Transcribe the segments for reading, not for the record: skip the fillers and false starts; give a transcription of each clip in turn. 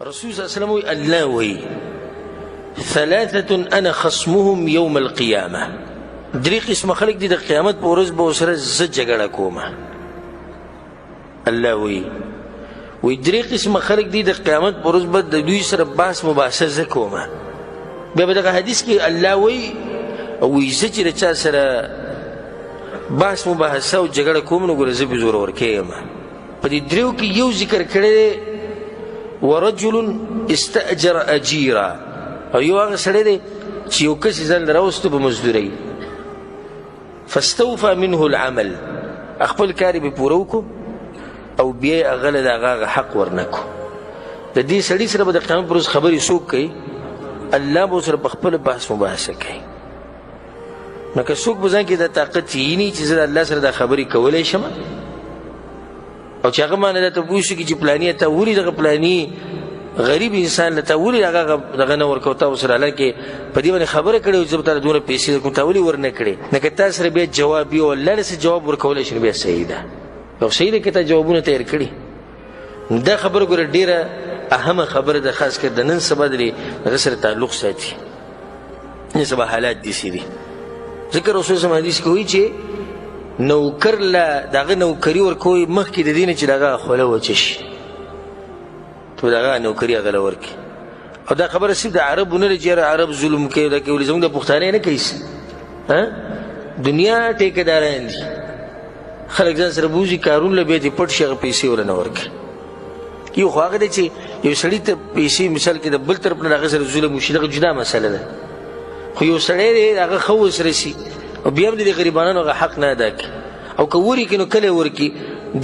رسول صلی الله علیه وسلم وایي، الله وایي ثلاثة انا خصمهم یوم القیامه، درې قسمه خلک دي د قیامت په ورځ به ورسره زه جګړه کوم. الله وایي، وایي درې قسمه خلک دي د قیامت په ورځ به د دوی سره بحث مباحثه زه کوم. بیا به دغه حدیث کې الله وایي، وایي زه چې د چا سره بحث مباحثه او جګړه کوم نو ګوره زه پرې زورور کېږم. په دې دریو کې یو ذکر کړی دی ورجل استأجر اجیرا، او یو هغه سړی دی چې یو کس یې ځان له راوستو په مزدورۍ، فاستوفى منه العمل، خپل کار یې پرې پوره وکړو او بیا یې هغه له د هغه حق ورنه کړو. د دې سړي سره به د قیامت پر ورځ خبرې څوک کوي؟ الله به ورسره په خپله بحث مباحثه کوي. نو که څوک په ځان کې دا طاقت یې چې زه د الله سره دا خبرې کولی شم، او چې هغه ما نه دا تپوس وکړي چې پلاني ته ولې دغه پلاني غریب انسان له تا ولې هغه دغه نه ورکوه، تا ورسره حالانکه په دې باندې خبره کړې وه چې زه به تاله دومره پیسې درکړم، تا ولې ورنه کړې؟ نو که تا سره بیا جواب وي او الله له څه جواب ورکولی شي نو بیا صحیح ده، یو صحیح ده که تا جوابونه تیار کړي. دا خبره ګوره ډېره اهمه خبره ده، خاص کر د نن سبا د هغه سره تعلق ساتي. نن سبا حالات داسې دي، ځکه رسول صلی الله حدیث کې وایي چې نوکر له د هغه نوکري ورکوي مخکې د دې نه چې د هغه خوله وچه شي، ته به د هغه نوکري هغه له ورکړي. او دا خبره صرف د عربو نه ده چې یاره عرب ظلم کوي، دا کوي، زموږ د پښتانه یې نه کوي. دنیا ټیکهداران دي، خلک ځان سره بوځي کارونه له بیا دې پټ شي، هغه پیسې ورله نه ورکوي. یو خو هغه دی چې یو سړي ته پیسې مثال کې د بل طرف نه د هغه سره ظلم وشي، دغه جدا مسله ده. خو یو سړی دی هغه ښه ورسره شي او بیا هم د دې غریبانو هغه حق نه ادا کړي، او که ورکړي نو کله یې ورکړي،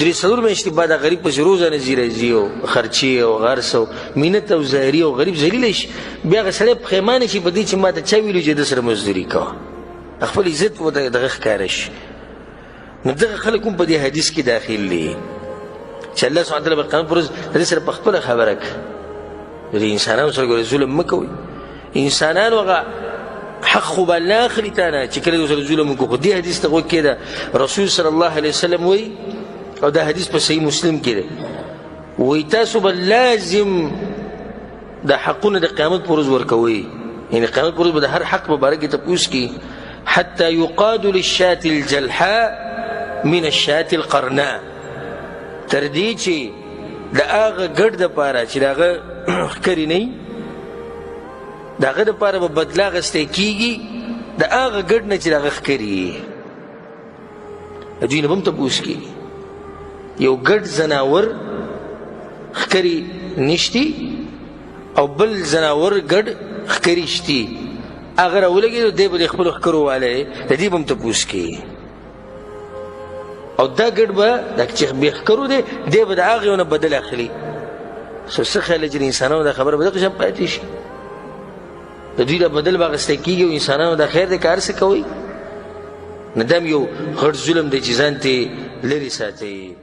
درې څلور میاشتې بعد هغه غریب پسې روزانه ځي راځي او خرچې او هر څه او منت او زهري او غریب ذلیله شي. بیا هغه سړی پښیمانه شي په دې چې ما ته چا ویلي چې ده سره مزدوري کوه، خپل عزت ورته دغه ښکاره شي. نو دغه خلک هم په دې حدیث کې داخل دي چې الله سبحانه وتعالی به قیامت پر ورځ د دې سره په خپله خبره کوي. د دې انسانانو سره ګوره ظلم مه کوئ، انسانانو هغه حق خو به نه اخلي تا نه چې کله سره ظلم وکړو. خو دې حدیث ته غوږ کېږده، رسول صلی الله علیه وسلم وایي، او دا حدیث په صحیح مسلم کې دی، وایي تاسو به لازم د حقونه د قیامت پر ورځ ورکوئ، یعنې قیامت پر ورځ به د هر حق په باره کې تپوس کړي، حتی یقاد للشاة الجلحاء من الشاة القرناء، تر دې چې د هغه ګډ دپاره چې د هغه ښکرې نه وي، د هغه دپاره به بدله اخیستی کېږي د هغه ګډ نه چې د هغه ښکرې وي. د دوی نه به هم تپوس کېږي. یو ګډ ځناور ښکرې نشتي او بل ځناور ګډ ښکرې شتي، هغه راولګېدو دی به د خپلو ښکرو والی، د دې به هم تپوس کېږي. او دا ګډ به دا چې بې ښکرو دی، دی به د هغې یو نه بدل اخلي. څه خیال دی چې د انسانانو دا خبره به دغه شان پاتې شي؟ د دوی دا بدل به اخیستی کېږي او انسانانو دا خیر دی که هر څه کوئ. نو دا هم یو غټ ظلم دی چې ځان ترې لرې ساتئ.